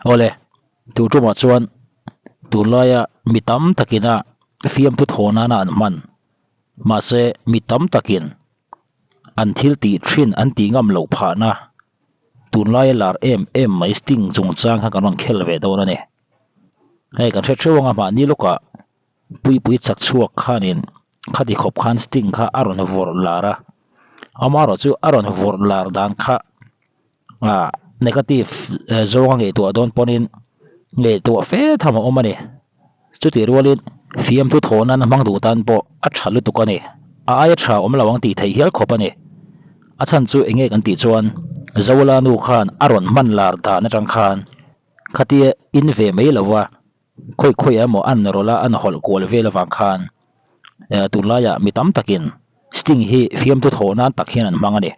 Awle, tu tumah chuan tunlaia mi tam takina fiamthu thaw nana an hman. Mahse, mi tam takin an thil tih thin an tih ngam loh phahna tunlaia lar em em mai Sting chungchang kha kan rawn khel ve dawn a ni. Hei kan hre theuh anga mahni lawkah Puipui chak chhuak khanin khati khawp khan Sting kha a rawn vawrh lar a, amaherawh chu a rawn vawrh lar dan kha ah negative zawnga ngaihtuah dawn pawhin ngaihtuah fe tham a awm a ni. Chutih rualin fiamthu thaw nan hmang duh tan pawh a tha lutuk a ni. A aia tha awm lo ang tih theih hial khawp a ni. A chhan chu eng nge kan tih chuan Zola nu khan a rawn hman lar dan atang khan khatia in ve mai lova Khawi khawi emaw an rawlh a, an hawlh kual vel avang khan tunlaiah mi tam takin Sting hi fiamthu thawh nan tak hian an hmang a ni.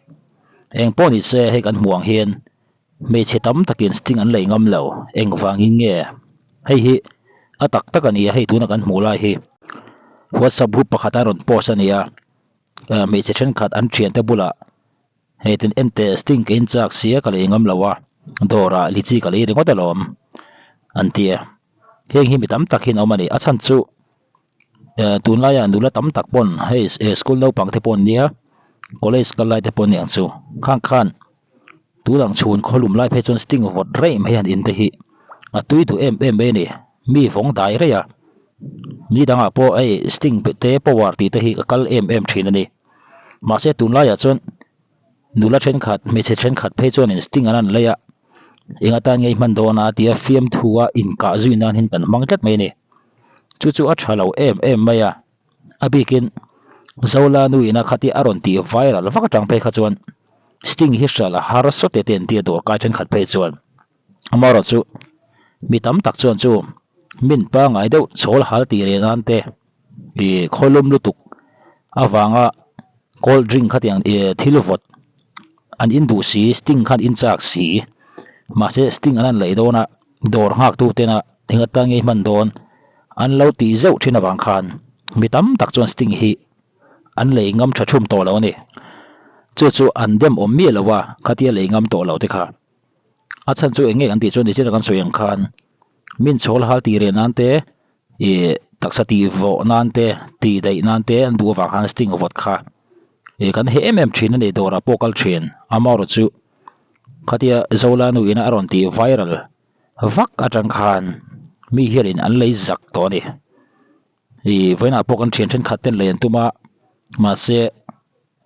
Eng pawh ni se hei kan hmuh ang hian hmeichhe tam takin Sting an lei ngam lo, engvangin nge? Hei hi a tak tak a ni a, hei tuna kan hmuh lai hi WhatsApp group pakhat a rawn post a ni a, hmeichhe thenkhat an thiante bulah Hei tin en teh Sting ka inchak sia ka lei ngam lo a, dawrah lichi ka lei ringawt alawm an ti a. Heng hi mi tam tak hian a awm a ni. A chhan chu tunlaiah nula tam tak pawn hei school naupang te pawh an nia, college kal lai te pawh an ni ang chu. Khang khan tunang chhun khawlum lai phei chuan Sting vawt rei mai han in te hi a tui duh em em mai a ni. Mi vawng dai rei a, ni dangah pawh hei Sting te power tih te hi ka kal em em thin a ni. Mahse tunlaiah chuan nula thenkhat, hmeichhe thenkhat phei chuanin sting an han lei a, eng atan nge i hman dawn a tia fiamthua inkah zui nan hian kan hmang tlat mai a ni. Chu chu a tha lo em em mai a, a bikin Zola nu ina khatia a rawn tih viral vak atang phei kha chuan sting hi hral a har sawt e te an ti a dawrkai thenkhat phei chuan. Amaherawh chu mi tam tak chuan chu min pangngai deuh chhawl hal tih leh nan te ih khawlum lutuk avanga cold drink khatiang ih thil vawt an in duh si sting khan in chak si mahse sting an han lei dawn a dawr nghak tu tena eng atan nge hman dawn an lo tih zeuh thin avang khan mi tam tak chuan sting hi an lei ngam tha thum tawh lo a ni chu chu an dem awm miah lo a khatia lei ngam tawh lo te kha. A chhan chu eng nge kan tih chuan nichina kan sawi ang khan min chhawl hal tih reh nan te ih taksa tih vawh nan te tih daih nan te an duh avang khan sting vawt kha ih kan heh em em thin a ni dawrah pawh kal thin amaherawh chu khatia Zola nu ina a rawn tih viral vak atang khan mi hianin an lei zak tawh a ni ih vawiinah pawh kan thian thenkhat ten lei an tum a mahse.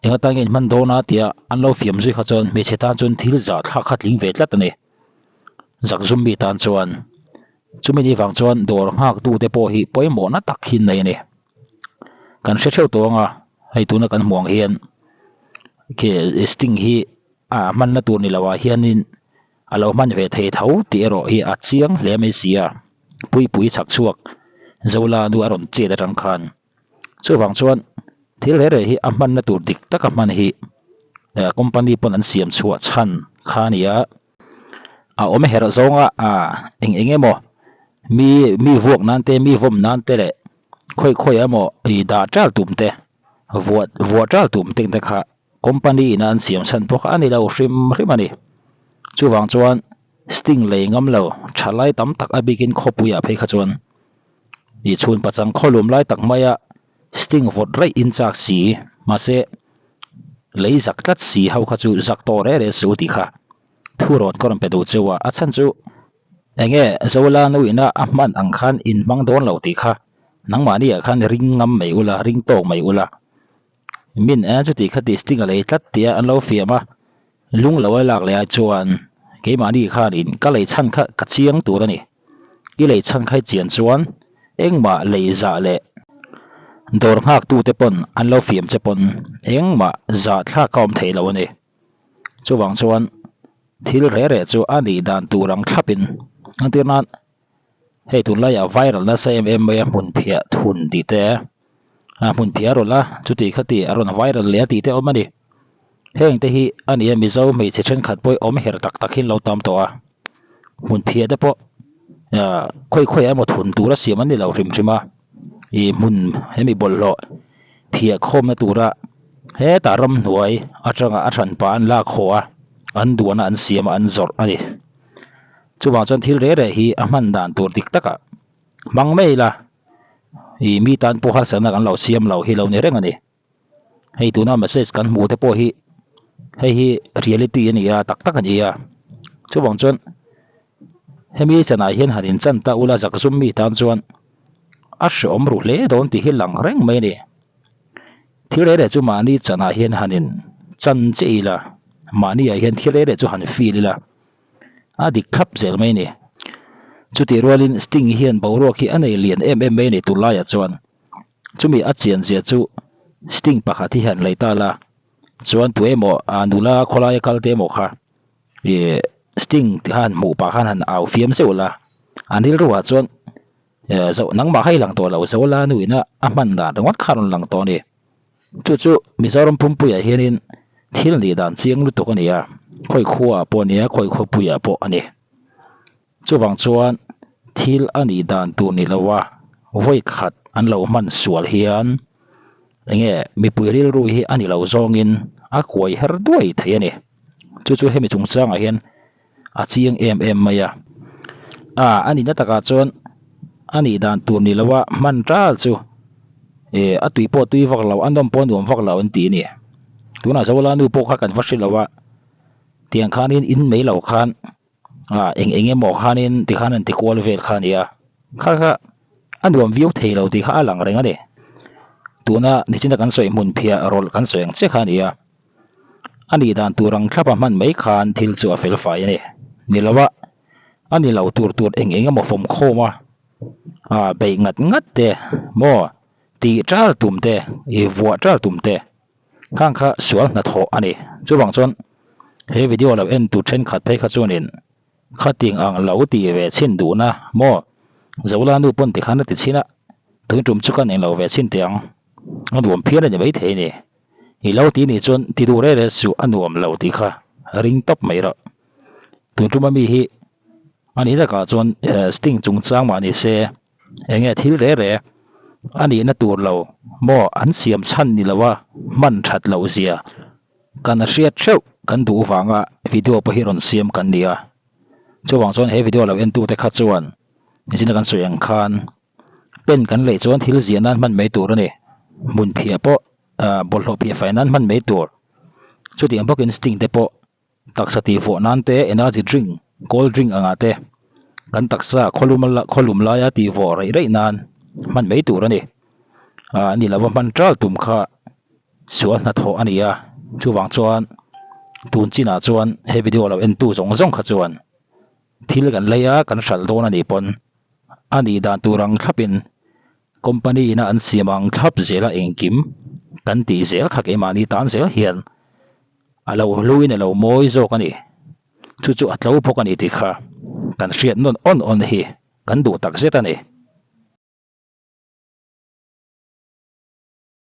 Eng atan nge in hman dawn a tia an lo fiam zui kha chuan hmeichhe tan chuan thil zah thlak kha tling ve tlat a ni. Zakzum mi tan chuan chumi ni vang chuan dawr nghak tu te pawh hi pawimawhna tak hi an nei a ni. Kan hre theuh tawh ang a, hei tuna kan hmuh ang hian khi sting hi a hmanna tur ni loah hianin a lo hman ve thei tho tih erawh hi a chiang hle mai si a, Puipui chhak chhuak Zola nu a rawn chet atang khan. Chuvang chuan thil reh reh hi a hmanna tur dik taka hman hi company pawn an siam chhuah chhan kha a ni a, a awm herh zawnga eng eng emaw mi mi vuak nan te mi vawm nan te leh khawi khawi emaw ih dah ṭal tum te vuah vuah ṭal tum te te kha company in a an siam chhan pawh kha a ni lo hrim hrim a ni. Chuvang chuan sting lei ngam lo thalai tam tak a bikin khawpuiah phei kha chuan. Ih chhun pachang khawlum lai tak maia sting vawt raih in chak si mahse lei zak tlat si ho kha chu zak tawh reh reh su tih kha thu rawn ka rawn pe duh cheu a, a chhan chu enge Zola nu ina a hman ang khan in hmang dawn lo tih kha nangmahni ah khan ring ngam mai ula ring tawk mai ula min e chuti kha tih sting a lei tlat tia an lo fiam a lung lo a lak leh ai chuan keimahni khanin ka lei chhan kha ka chiang tur a ni. I lei chhan khai chian chuan engmah lei zah leh dawr nghak tute pawn an lo fiam che pawn engmah zah thlak a awm thei lo a ni. Chuvang chuan thil reh reh chu a nih dan tur ang thlapin an tir nan hei tunlaiah viral nasa em em mai a hmun phiah thun tih te a hmun phiah a rawn a chuti khati a rawn viral leh a tih te a awm a ni. Heng te hi a nia Mizo hmeichhe thenkhat pawh awm herh tak tak hi an lo tam tawh a. Hmun phiah te pawh ah khawi khawi ah emaw thun tura siam an ni lo hrim hrim a ih hmun hemi bawlhhlawh phiah khawmna tura hetah ramhnuai atanga a hranpa an lak haw a an duana an siam a an zawrh a ni. Chuvang chuan thil reh reh hi a hman dan tur dik takah hmang mai ila ih mi tan pawh harsatna kan lo siam lo hi lo ni reng a ni. Hei tuna message kan hmuh te pawh hi hei hi reality a ni a tak tak a ni a. Chuvang chuan hemi chanah hian han inchan ta ula zakzum mi tan chuan a hreawm ru hle dawn tih hi lang reng mai a ni. Thil reh reh chu mahni chanah hian han in chan chiah ila mahni ah hian thil reh reh chu han feel ila a dik thlap zel mai a ni. Chutih rualin Sting hian boruak hi a nei lian em em mai a ni tunlaiah chuan chumi a chian zia chu Sting pakhat hi han lei ta la chuan tu emaw a nula khawlaia kal te emaw kha ih Sting ti khan hmuh pah khan han au fiam zeuh la an rilruah chuan Zoh nangmah kha i lang tawh lo zo la nuina a hman dan ringawt kha a rawn lang tawh a ni. Chu chu Mizoram pumpuiah hianin thil nih dan chiang lutuk a ni a, khawi khuaah pawh a ni a, khawi khawpuiah pawh a ni. Chuvang chuan thil a nih dan tur ni loa vawi khat an lo hman sual hian enge mipui rilru hi a ni lo zawngin a kuai her duai thei a ni. Chu chu hemi chungchangah hian a chiang em em mai a. A a nihna takah chuan a nih dan tur ni loa hman tal chu eh a tui pawh tui vak lo a nawm pawh nuam vak lo an ti a ni. Tunah Zola nu pawh kha kan va hre lo a, tiang khanin in mai lo khan ah eng eng emaw khanin tikhan an ti kual vel kha a ni a, kha kha a nuam viau thei lo tih kha a lang reng a ni. Tuna nichina kan sawi hmun phiah rawlh kan sawi ang chiah kha a ni a. A nih dan tur ang thlapa hman mai khan thil chu a fel fai a ni. Ni lo a, a ni lo tur tur eng eng emaw fawm khawm a, ah beih ngat ngat te maw tih ṭal tum te, ih vuah ṭal tum te khang kha sual hnathawh a ni. Chuvang chuan he video lo en tur thenkhat phei kha chuanin khating ang lo tih ve chhin duhna maw Zola nu pawn tikhan a ti chhin a, tun tum chu ka ning lo ve chhin teh ang, a nuam phian a ni maithei a ni. I lo ti nih chuan ti duh reh reh suh a nuam lo tih kha ring tawp mai rawh. Tun tuma mi hi a nih takah chuan sting chungchang mah ni se eng nge thil reh reh a nihna tur lo maw an siam chhan ni loa hman that loh zia kan hriat theuh kan duh vanga video pawh hi rawn siam kan ni a. Chuvang chuan he video lo entute kha chuan zina kan sawi ang khan Pen kan lei chuan thil ziah nan hman mai tur a ni. Hmun phiah pawh ah bawlhhlawh phiah fai nan hman mai tur. Chutiang bawkin sting te pawh taksa tih vuah nan te energy drink, cold drink angah te kan taksa khawlum khawlum laia tih vuah raih raih nan hman mai tur a ni. Ah ni lova hman ṭal tum kha sual hnathawh a ni a. Chuvang chuan tun chinah chuan he video lo entu zawng zawng kha chuan thil kan lei a kan hralh dawn a nih pawn a nih dan tur ang thlapin company ina an siam ang thlap zela engkim kan tih zel kha keimahni tan zel hian a lo hluin a lo mawi zawk a ni. Chu chu a tlo bawk a ni tih kha kan hriat nawn awn awn hi kan duh tak zet a ni.